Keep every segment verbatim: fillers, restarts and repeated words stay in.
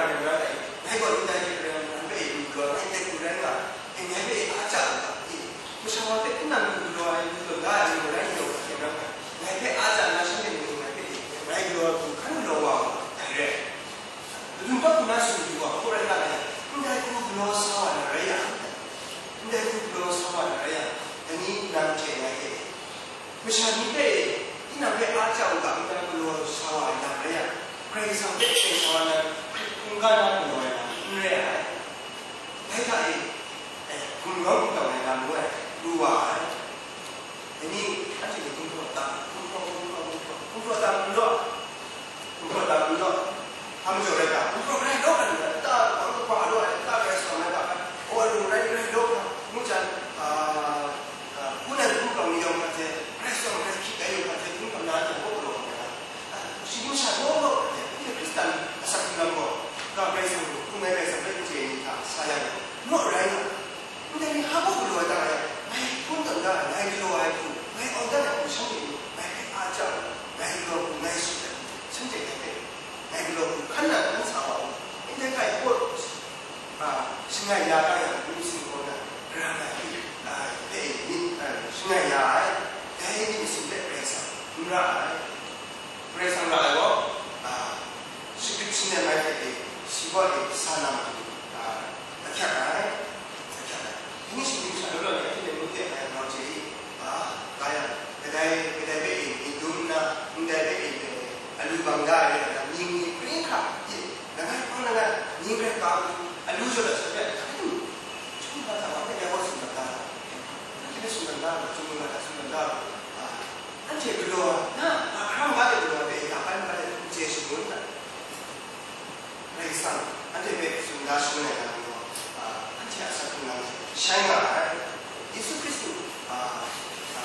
Ngai gaw ndai hte maren nang hpe lu galaw ai, ngai hte lu rai nga ai, ngai hpe a ja u ga, i, masha wa hpe n nang lu galaw ai, lu tawn da ai, lu rai nga ai, ngai hpe a ja na, shanhte mung ngai hpe rai galaw ai hku hkan galaw wa u ga, dai re ai. Madu nhtawk hku na tsun yu wa hku rai nga ai, ndai hku galaw sa wa na rai yang, ndai hku galaw sa wa na rai yang, dai ni nang hte ngai hte, masha ni hpe, tinang hpe a ja u ga, ndai hku galaw sa wa ai lam rai yang, Karai Kasang hpe teng sa wa na hkungga na galaw ai lam n rai ai. Dai hta e, eh, gumrawng gumtawng ai lam ngu ai, lu wa ai. Dai ni, anhte ni gumhpraw tam, gumhpraw, gumhpraw, gumhpraw, gumhpraw tam n law, gumhpraw tam n law, hpa majaw rai ta, gumhpraw rai law ga, nta, hpa law ai, nta rai sa ai ga, o, alu rai, rai law ga, ngu jan, a, a, hpun ai gumhpraw ni yawng hta hte, rai sa ai, rai hkyit ai yawng hta hte, gumhpraw na ai hte, hpaw galaw ai ga, a, shi masha law law ai hte, anhte Hkristan asak hkungga gaw, ga Karai Kasang hkung ai Karai Kasang hpe n chye ai ni hta sa ya gaw, naw rai nga. Ndai ni hpa galaw ai ta rai, ngai hpun tawn da ai, ngai galaw ai hku, ngai aw dat ai hku, shanhte ni ngai hpe a ja u, ngai galaw hku, ngai shi dat hku, shanhte ngai hpe ngai galaw hku hkan na hkan sa wa u. Ndai hkai pawt, a, shangai ya kau yang, ngu sin kaw na, karam ai hpe, a, hpe myit, a, shangai ya ai, dai ni masin hpe Karai Kasang n ra ai. Karai Kasang ra ai gaw, a, shagrit shanem ai hte e, shi gaw e, sa na matu, a, ahkyak ai, ahkyak ai. Dai ni shagrit sha law law ni, anhte mung de ai rau chye i, a, kaya, kadai, kadai hpe e, myit dum nna, ndai hpe e, alu bang da ai, mying ni hpring hkra, langai hpang langai, mying hkrai ka u, alu jaw dat sha hpe, hkrai du, chyum ga hta wa hpe ya gaw tsun dat da, anhte hpe tsun dat da, chyum ga hta tsun dat da, a, Anhte galaw na, mahkra maga de galaw ai hpe ya kan ga de n chye shangun ai. Karai Kasang, anhte hpe tsun da shangun ai lam gaw, a, anhte a asak hkrung lam hte shai nga ai. Yesu Hkristu, a, a,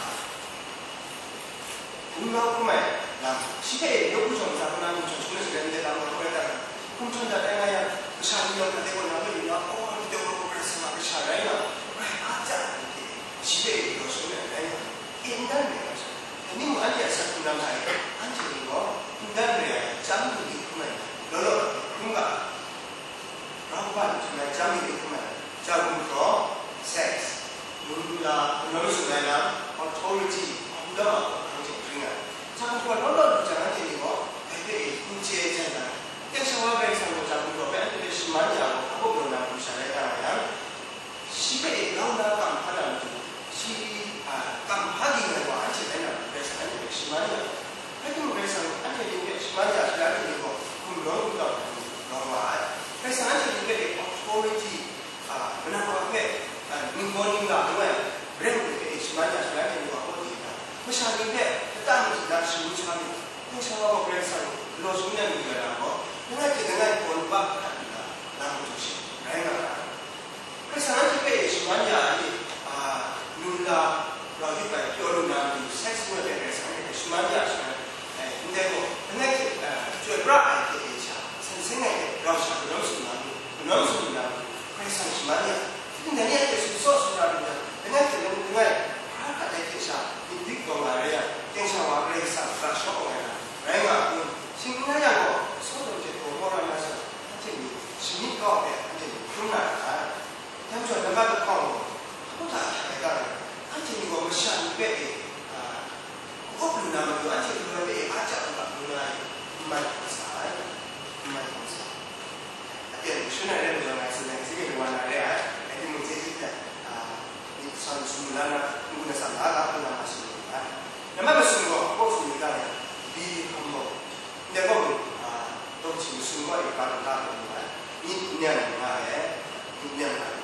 wunau hkrum ai lam, shi hpe nawku jawng ntsa hkrum na, nawku jawng hkrum na, shi hpe ndai lam gaw hkrum ai hta, hkum htawn dat ai nga yang, masha ni yawng hta de gaw na hpe yu na, oh, anhte gaw Karai Kasang a kasha rai nga, Karai a ja ai hte, shi hpe galaw shangun ai rai nga. E, n dan re ai hte, dai ni mung anhte a asak hkrung lam hta e, anhte ni gaw n dan re ai chyam lu di hkrum ai, law law hkrum ga ai, grau kaba n htum ai chyam lu di hkrum ai, ja gumhpraw, sex, mung la, gumlau mazum ai lam, authority, hkungdaw a hkawhkang hte hkring ai, ja gumhpraw law law lu jang, anhte ni gaw dai hpe e n chye ai jan ai, teng sha wa Karai Kasang gaw ja gumhpraw hpe anhte hpe shaman ya ai gaw, hpa galaw na matu sha rai nga ai yang, Shi hpe grau na kam hpa na matu, shi, a, kam hpa ging ai wa anhte rai na, Karai Kasang anhte hpe shaman ya ai. Rai timung, Karai Kasang anhte ni hpe shaman ya ai, anhte ni gaw gumrawng gumtawng ai ni rawng wa ai. Karai Kasang anhte ni hpe authority, a, manang wa hpe, a, ningbaw ningla ngu ai, rai mung hpe shaman ya ai, anhte ni gaw hpaw di ai. Masha ni hpe lata mung hta shangun sha myit, teng sha wa gaw Karai Kasang galaw shangun ai mung rai na gaw, langai hte langai gaw laba hkat nna, na matu she rai nga ai. Karai Kasang anhte hpe shaman ya ai, a, lu nla, rau hkyit bai pyaw lu na matu, sex ngu ai hpe Karai Kasang anhte hpe shaman ya ai, shaman, eh, ndai gaw, langai hte, eh, chyoi pra ai hte e sha, san seng ai hte rau sha, kanau sum na matu, kanau sum na matu, Karai Kasang shaman ya ai. Ndai ni anhte sumsaw sumra lu na, langai hte langai, hkra hkat ai hte sha, myit dik bawng ai rai yang, teng sha wa Karai Kasang ra sharawng ai na, rai nga a kun? Shing n rai yang gaw, Sodom hte Gomora na zawn, anhte ni shamyit kau ai hpe anhte ni hkrum na ra ai. Dai majaw, nambat lahkawng gaw, hpa mung hta ahkyak ai ta rai, anhte ni gaw masha ni hpe e, a, ka-up lu na matu, anhte galaw ai hpe e a ja u ga, ngu na ai, n mai hkawm sa ai, n mai hkawm sa ai. Aten, shun ai rai majaw, ngai tsun ai, sape ni wa na re ai, rai timung, chyeju hte, a, myit sawn sumla na, n-gun atsam la ga, hkrum na ma sumla ai. Nambat masum gaw, hpaw sumla ga rai, bi hkam gaw, Ndai gaw, a, daw hti masum gaw, e, ka lu la lu ai, myit n yang nga ai, myit n yang nga ai.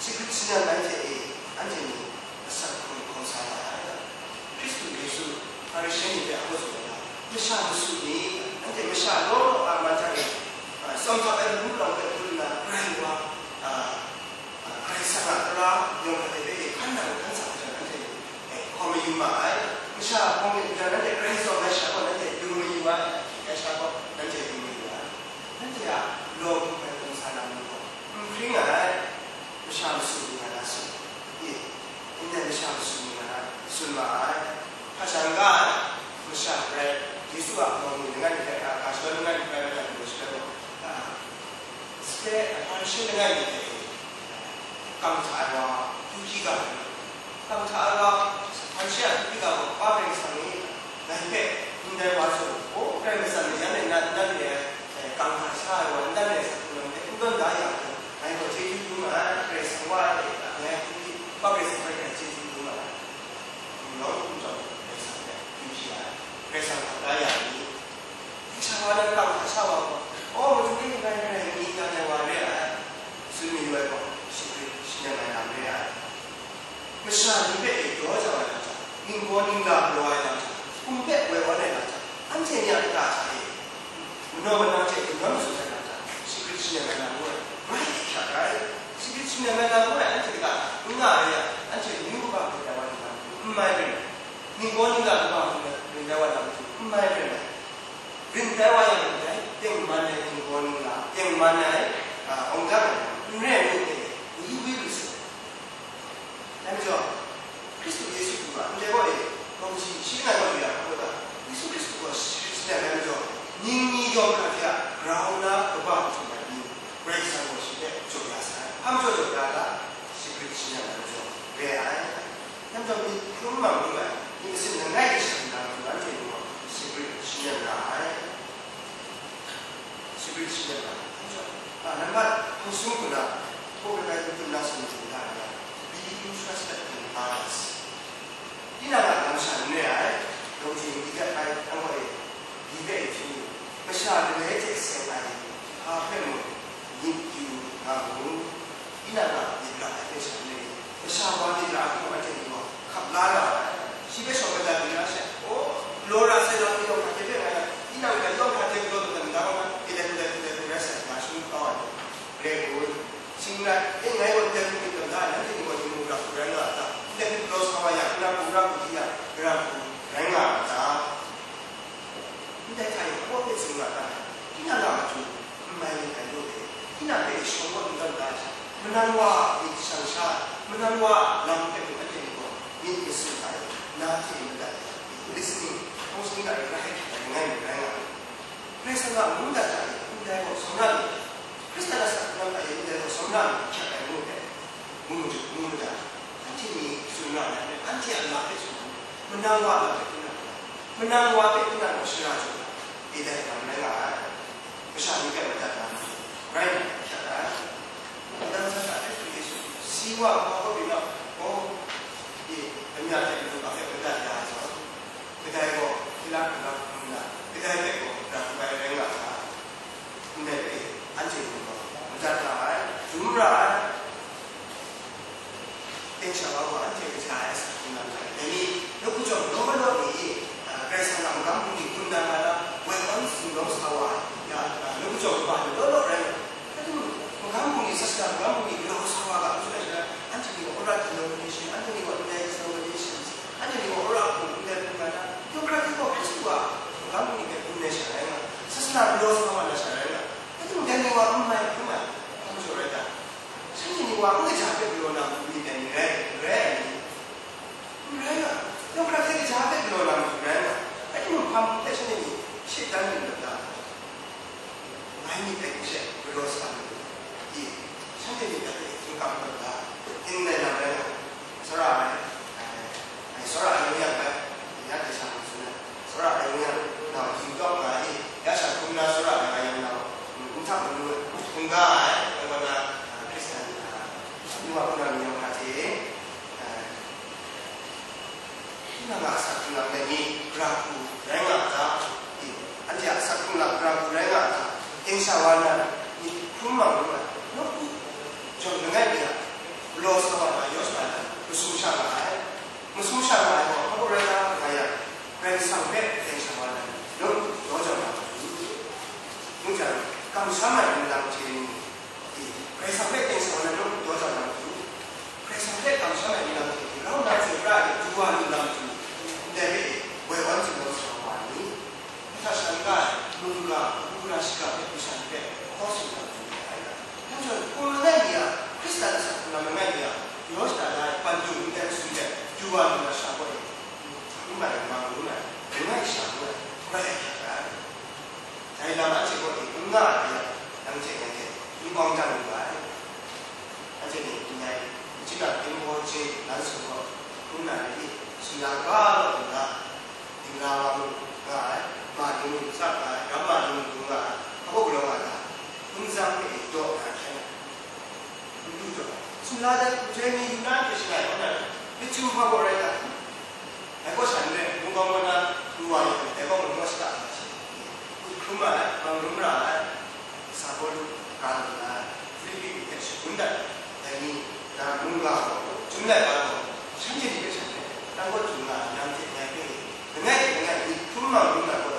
Shagrit shanem ai hte e, anhte ni asak hkrung hkawm sa ya ai. Hkristu Yesu, Hparishe ni hpe a hkaw tsun ai, masha masu ni, anhte masha law law a man hta e, a, tsawm hkap ai lamu lawng hpe hkrum nna, grai wa, a, Karai Kasang a tara yawng hkra hte hpe hkan nang hkan sa ai jan, anhte, eh, hkawm mayu ma ai. Masha hpawng myit jan, nanhte Karai tsawm ai sha gaw, nanhte lu mayu ai, ai sha gaw, nanhte lu mayu ai. Nanhte a law hkum ai hkawm sa na mung gaw, n hkring ai, masha masu lu nga na tsun, e, ndai masha masu lu nga na tsun ma ai. Hpa sha n ga ai, masha rai, Yesu a lawng ni langai mi hpe, a, ga shadawn langai mi hpe rai, rai, rai, rai, rai, rai, a, Shi langai mi hte kang hta ai wa, du hkyi ga ai, kang hta ai wa, hpan shi a du hkyi ga gaw, Wa Karai Kasang e ngai hpe ndai wa zawn, o, Karai Kasang e yan e na n dan re ai, eh, kang hta sha ai wa, n dan re ai sa hkrum lam hpe n tawn da ya, ngai gaw chyeju dum ai, Karai Kasang Wa e, ngai hkrum di, Wa Karai Kasang hpe ngai chyeju dum ai. Nau hkum zawn, Karai Kasang hpe du hkyi ai, Karai Kasang hta da ya ni, Sha wa na kang hta sha wa gaw, "O, madu e, ngai rai ni, ya dai wa re ai," tsun mayu ai gaw, shi hpe shi nem ai lam re ai. Masha ni hpe e daw jau ai lam hta, ningbaw ningla galaw ai lam hta, hkum hpe woi awn ai lam hta, anhte ni a lata hta e manaw manang hte gumnawng masu ai lam hta, shi hpe shi nem ai lam ngu ai, rai hkyak ai. Shi hpe shi nem ai lam ngu ai, anhte kaga n nga ai yang, anhte amyu kaba hpe dai wa ni lam n mai ring ai. Ningbaw ningla kaba hpe ring dai wa lam hte n mai ring ai. Ring tai wa yang ndai, tengman ai ningbaw ningla, tengman ai, a, awng dang ai, n rai ngu hte, wi wi lu sai. Dai majaw, Hkristu Yesu hku a, ndai gaw e, gaw kaji shi langai gaw ya, gaw ta, Yesu Hkristu gaw shi, shi langai majaw, ning ni yawng hkra hte a grau na kaba htum ai ni, Karai Kasang gaw shi hpe jaw ya sai. Hpa majaw jaw ya ta? Shi Hkristu shi langai majaw re ai. Dai majaw myit hkrum mang lu ai, myit masin langai hte sha nna matu anhte mung gaw, shi hpe shi nem ra ai, shi hpe shi nem ra ai. Dai majaw, a, nambat hpung sum hku na, hpaw rai rai hpung na sum hku na, be interested in others. Tinang a lam sha n re ai, yawng hte yawng di dat ai, anhte e, Dai hpe hpyi, masha langai hte seng ai hpa hpe mung myit yu nga mu. Tinang a myit ra ai hpe sha n rai, masha wa myit ra ai hku anhte ni gaw hkap la ra ai. Shi hpe shawng madat mi ra she, o, galaw ra sai lam ni yawng hkra hte hpe rai ai, tinang gaw yawng hkra hte galaw lu dat n da gaw, galaw, galaw, galaw, galaw rai sai, nga shing kau ai. Rai kun, shing rai, e, ngai gaw ndai hku myit tam da, nanhte ni gaw dinghku ra hku rai nga a ta? Ndai hku galaw sa wa yang, n ra hku, n ra hku hti yang, n ra hku rai nga a ta? Ndai hta e hpaw hpe tsun nga ta, tinang a matu n mai myit ai law e, tinang hpe shawng kawt n tawn da ai hte, manang wa a myit shang sha ai, manang wa a lam hpe mung anhte ni gaw myit masin hta e na hte madat, listening, counseling hta e grai hkyak ai langai mi rai nga ai. Karai Kasang a mung dat hta e ndai gaw sawm ra myit, Hkristan a sa hku lam hta e ndai gaw sawm ra myit, hkyak ai ngu hpe, ngu maju, ngu maja, anhte ni tsun ra ai hpe, anhte a lam hpe tsun ai, manang wa a lam hpe tinang, manang wa hpe tinang gaw shara jaw ai, e dai lam rai nga ai. Masha ni hpe madat na matu, rai nna hkyak ai. Wudang sa hta hpe hpyi ai sut, si wa hpa kaw byin nau, gaw, e, amya hte matu hpe madat ya ai zawn, kadai gaw hkila hkungga hkrum nna, kadai hpe gaw ra hkrum ai rai nga ai. Ndai hpe anhte mung gaw madat nga ai, dum ra ai. Teng sha wa gaw anhte kaja ai asak hkrum na myit dai ni? Nawku chyawm law law ni, a, Karai Kasang a magam bungli hkrum na nga na, woi awn zunglawng sa wa ai, ya, a, nawku chyawm kaba ni law law rai nga. Rai timung, magam bungli, sasana magam bungli galaw sa wa ga, n tsun ai sha, anhte ni gaw Orat denomination, anhte ni gaw ndai denominations, anhte ni gaw Orat hku ndai hku nga na, yawng hkra hte gaw Hkristu a magam bungli hpe hkrum ai sha rai nga, sasana galaw sa wa na sha rai nga. Rai timung, dai ni wa n mai hkrum ai, hpa majaw rai ta? Shanhte ni wa n kaja hpe galaw na matu myit dai ni rai, n rai ai ni? N rai nga. Yawng hkra hte kaja hpe galaw na matu rai nga. Rai timung, hpa mung hpe shanhte ni shit dan lu na ta? Ngai myit dai hku she galaw sa lu, i, shanhte myit dai hpe htingkang lu na ta? Ning nai lam rai nga. Tsawra ai, ai, ai, tsawra ai yawng yang bai, ya hte sha hkrum tsun ai. Tsawra ai yawng yang, nau htingtawk nga i, ya sha hkrum na tsawra ai nga yang nau, n htak n lu ai, hkungga ai, kaw na, a, Hkristan, a, amyu a hpunau ni yawng hta hte, a, tinang a asak hkrung lam dai ni, gara hku rai nga a ta? I, anhte a asak hkrung lam gara hku rai nga a ta? Teng sha wa na, myit hkrum mang lu ai, nawku chyawm langai mi a, galaw sa wa na, yaw sa na, masum sha nga ai. Masum sha nga ai gaw, hpa gaw rai ta nga yang, Karai Kasang hpe teng sha wa na ni, nawku daw jau na matu. Ngu jang, kamsham ai nlang hte ni, i, Karai Kasang hpe teng sha wa na nawku daw jau na matu. Karai Kasang hpe kamsham ai nlang hte ni, rau nna hte pra ai du wa lu na matu. Ndai hpe, woi awn zunglawng sa wa ni, Hkristu a sha n-ga ai mungga, mungga shiga hpe masha ni hpe hkaw tsun na matu re ai. Dai majaw, hkum langai mi a, Hkristan a asak hkrung lam langai mi a, yaw shada la ai, ban dung ndai masum hte du wa lu na sha gaw e, n mai, mang lu na, langai sha ngu ai, grai hkyak ai. Dai lam anhte gaw e n nga ai yang, nang hte ngai hte n bawng dan lu ai. Lan sung gaw, hkrum na ni, sumla ga gaw dinga, dinga wa mu nga ai, ma ni mu tsap nga ai, ramma ni mu nga ai, hpa galaw nga ta, hpung zang hpe daw na hkyen ai, n du daw ai, sumla dai hku jai ni yu na hte shalai kau na, myit chyu hpa gaw rai ta, dai gaw shan re, mungga gaw na lu wa yang, dai gaw mung gaw shada nga shi, hkrum ai, bang rum ra ai, Sa Pawlu ga lu na, Filipi ni hte shagun dat ai ni, na mungga gaw chyum dat ai gaw, shanhte ni hpe shanhte, nang gaw chyum nga, nang hte ngai hpe, langai hte langai myit hkrum mang rum na gaw,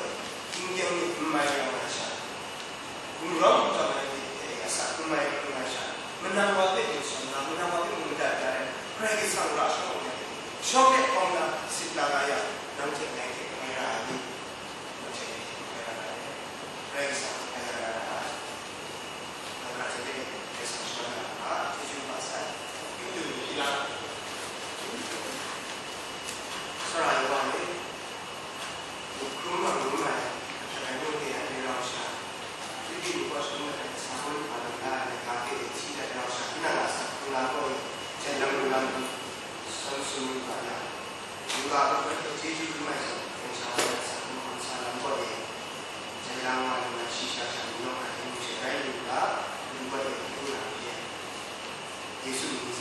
tinggyeng myit n mai yang ai sha, gumrawng gumtsam ai myit hte asak n mai hkrum ai sha, manang wa hpe ginshawm na, manang wa hpe mung madat da ai, Karai Kasang ra shawng ai, shawng de hkawm na sit la nga yang, nang hte ngai hte ngai ra ai ni? Nga hpe Chyeju hkrum ai zawn, hpyen sha wa ai asak hkrum hkawm sa lam kaw e, jai lang wa nna, shi sha sha ni nawng ai hkyen hte rai lu ga, lu ga e hkyen nga hpyi ai. Yesu mying